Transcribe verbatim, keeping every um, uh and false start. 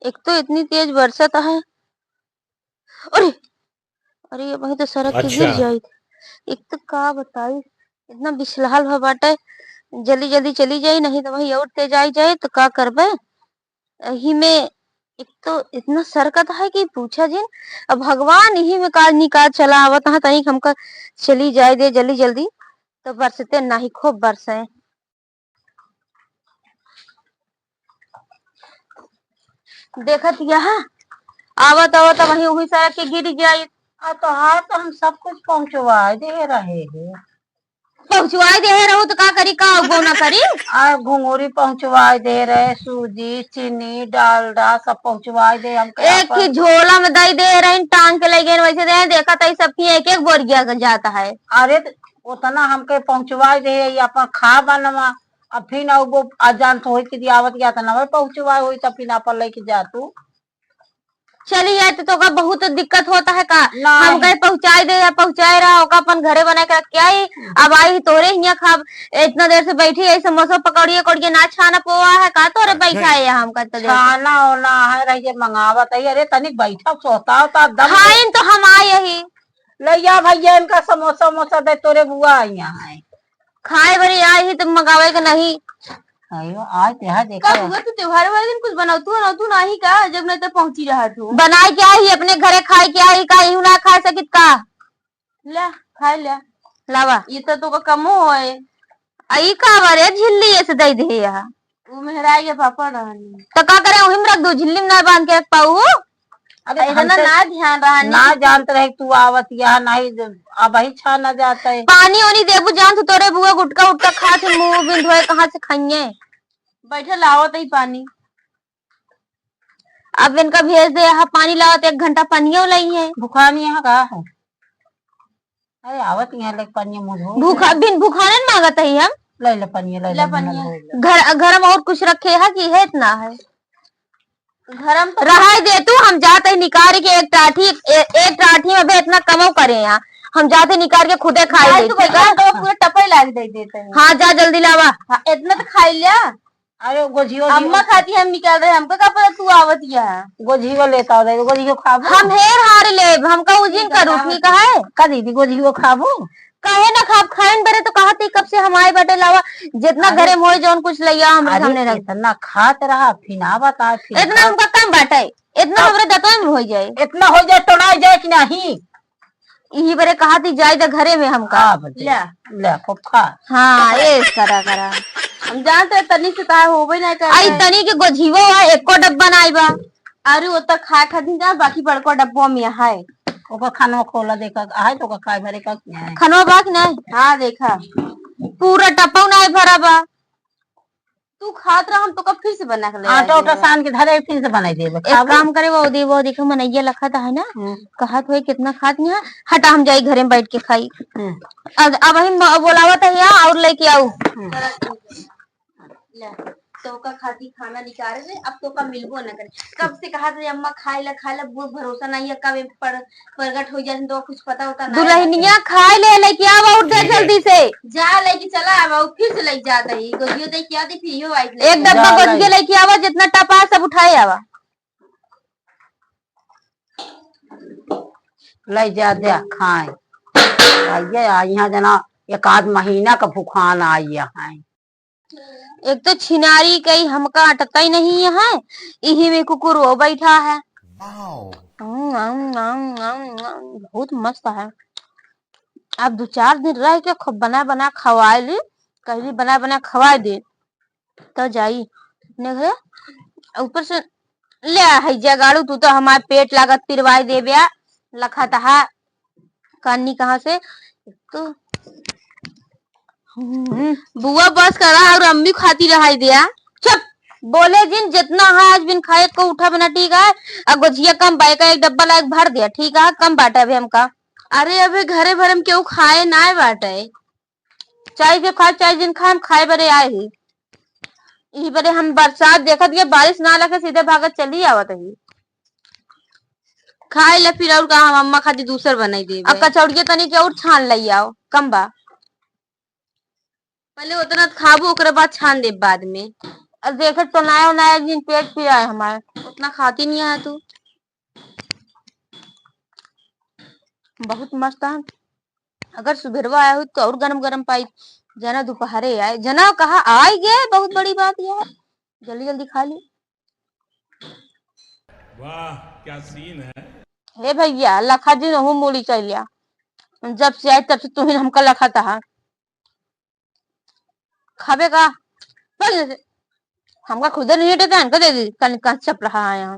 एक तो इतनी तेज बरसत है। अरे, अरे, ये वहीं तो सरक के गिर अच्छा। जाई। एक तो का बताई, इतना बिछलाल भा बाटे, जल्दी जल्दी चली जाई, नहीं तो वहीं और तेज आई जाए तो का करबे। यही में एक तो इतना सरकत है कि पूछा जिन। अब भगवान यही में काज निकाज चला आवत है, तनिक हमका चली जाए दे जल्दी जल्दी। तो बरसते नाही, खूब बरसे। देखत यह आवत आवत वहीं वहीं सरक के गिर जाई। आ तोहार तो हम सब कुछ पहुँचवाए दे रहे हैं। पहुँचवाए दे रहू तो का करी, का उगो ना करी? आ घुंघुरी पहुँचवाए दे रहे, सूजी, चीनी, डालडा सब पहुँचवाए दे। हम एक ही झोला में दई दे रही, टांग के ले गए, वैसे दे देखत है सबकी एक एक बोरिया जाता है। अरे त उतना हमके पहुँचवाए दे, ये अपन खा बनवा, अब फिर अब वो अजान तो होई कि दियावत गया था ना, पहुँचवाए होई तो फिर अपन लेके जा तू। चली जाए तो तोका बहुत दिक्कत होता है का? नहीं। हम कहे पहुँचाए दे या पहुँचाए रहा, ओका अपन घरे बना के रख के आई। हम्म। अब आई ही तोरे हियाँ खाब, इतना देर से बैठी है, समोसा पकौड़िया कौड़िया ना छाना पोआ है का तोरे अच्छा। बैठा है यहाँ हमका तो देख। छाना ओना है, रहिए मंगावत है। अरे तनिक बैठा, सोता होता दम ले। खाइन तो हम आए ही। लइया भइया इनका समोसा उमोसा दे, तोरे बुआ आई यहाँ है। खाए बरी आई ही तो मंगावे के नहीं। अयो, आज त्योहार देखा कब है। हुआ तू त्योहार वाले दिन कुछ बनावतू बनावतू नाही का, जब नहीं तो पहुंची रहा तू। बनाए के आई ही अपने घरे, खाए के आई का, इहू ना खा सकित का? ले, खाए ले। लावा। ये तो तोका कमो होए। आ ई का बारे झिल्ली ऐसे दे दे यहाँ। उ मेहराई के पापड़ रहनी। तो का करे, वही में रख दो, झिल्ली में ना बांध के रख पाऊ। अरे इतना हमसे ना ध्यान रहनी ना कि जानत रहे तू आवत यहाँ, नहीं ज-, अब ही छाना जाता है। पानी ओनी देबू जान तू, तोरे बुआ गुटका उटका खात ही, मुंह बिन धोए कहाँ से खाइए? बैठे लावत ही पानी। अब इनका भेज दे, यहाँ पानी लावत, एक घंटा पानियो लई है। भुखानी यहाँ का हो? अरे आवत यहाँ ले पानी मुंह धो। भूखा, बिन भुखाने न मांगत ही हम। ले ले पानी, ले ले ले पानी। घर, घर में और कुछ रखे है कि है इतना है? घर में तो रहाई दे तू, हम जात ही निकाल के एक टाठी, ए-, एक टाठी में भी इतना कमो करे यहाँ। हम जात ही निकाल के खुदे खाई ले, तू ठीक है? तो पूरा टपई लाग दे देते हैं। हाँ, जा जल्दी लावा। हाँ, इतना तो खाई लिया। अरे गोझियो अम्मा खाती हम निकाल रहे, हमको का पता तू आवत यहाँ। गोझियो लेता हो, गोझियो खाबो। हम हेर हार लेब, हमका उजिन करू, ठीक है? का दीदी गोझियो खाबो? काहे ना खाब, खाइन बरे तो कहत ही कब से हम आए बाटे लावा, जितना अरे, घरे में होए जौन कुछ लइया हमरे अरे, सामने रख। इतना खात रहा, फिर ना बता, फिर इतना खात। हमका कम बाटे, इतना अब हमरे दतवा में हो जाए। इतना हो जाए, टोनाई जाए कि नहीं? इही बरे कहत ही जाए दे घरे में हमका। हाँ, बच्चे। ले। ले, खूब खा। हाँ, ये करा, करा। हम जानते हैं तनी से तार होबे ना करे। आई तनी के गोझिवो है, एको डब्बा नाई बा। अरे, वो तो खाए खातिर जा, बाकी बड़को डब्बो में है। ओकर खानवा खोला देखा, आहे तो ओकर खाए भरे का क्या है? खानवा बा कि नहीं? हाँ, देखा। पूरा टप्पा नाई भरा बा। तू खात रह, हम तोका फिर से बना के ले आटा आए उटा देबे। सान के धरे, फिर से बनाई देबे, एक खाबू? काम करे, वो दे, वो देखो, मनैया लखत है ना, हम्म। कहत होई, "कितना खात नहीं है?" हटा, हम जाई घरे में बैठ के खाई। हम्म। अब, अब हम बोलावत है यहाँ और लेके आऊ। हम्म। ले, तोका खाती खाना निकाल रहे, अब तोका मिलबो ना करे। कब से कहा था, "अम्मा, खाए ला, खाए ला", वो भरोसा नहीं है, कब ये पर-, प्रगट हो जाए, तो कुछ पता होता ना है। दुल्हनिया खाए ले, लेके आवा, उठ दे जल्दी से। जा, लेके चला आवा, वो फिर से लेके जाता है। गोदियो दे के आती, फिर यो आई एक डब्बा जा, गोदियो लाई। लेके आवा, जितना टपा है, सब उठाए आवा। ले जा, दे, खाए। आइए, आ, यहाँ जना एक आध महीना का भुखान आई है। एक तो छिनारी कई हमका अटकई नहीं है, इही में कुकुर वो बैठा है। वाओ। हम्म, हम्म, हम्म, हम्म, हम्म, बहुत मस्त है। अब दो चार दिन रह के खूब बना बना खवाए ली, कहली बना बना खवाए दे, तो जाई अपने घरे। ऊपर से ले आ, है जगाड़ू, तू तो हमार पेट लागत पिरवाए देबे, लखा तहा कानी कहाँ से, तो हम्म, बुआ बस करा और अम्मी खाती रहाई दिया। चुप, बोले जिन, जितना है आज बिन खाए को उठा बना, ठीक है? आ गोझिया कम बाय का एक डब्बा लायक भर दिया, ठीक है? कम बाटे अभी हमका। अरे अबे घरे भरे में केहू खाए नाय बाटे। चाहे जो खाए, चाहे जिन खाए, हम खाए बरे आए ही। इही बरे हम बरसात देखत गए, बारिश ना लगे, सीधे भागत चली आवत ही। खाए ले फिर और का, हम अम्मा खातिर दूसर बनाई देबे। अब कचौड़िया तनी के और छान लई आओ, कम बा। पहले उतना खाबू, ओकरे बाद छान देब बाद में। अब देखे तो नया नया दिन पेट पिया है हमारे। उतना खाती नहीं है तू। बहुत मस्त है। अगर सुबेरवा आया हो तो और गरम गरम पाई। जना दोपहरे आए, जना कहा आई गए, बहुत बड़ी बात यह है। जल्दी जल्दी खा ली। वाह, क्या सीन है। हे भैया, लखा जी नहु मूड़ी चल लिया। जब से आए तब से तू ही हमका लखाता है। खाबे का? चल यहाँ से। हमका खुदे नहीं टेका, इनका दे दी। कन, कन चप रहा है यहाँ।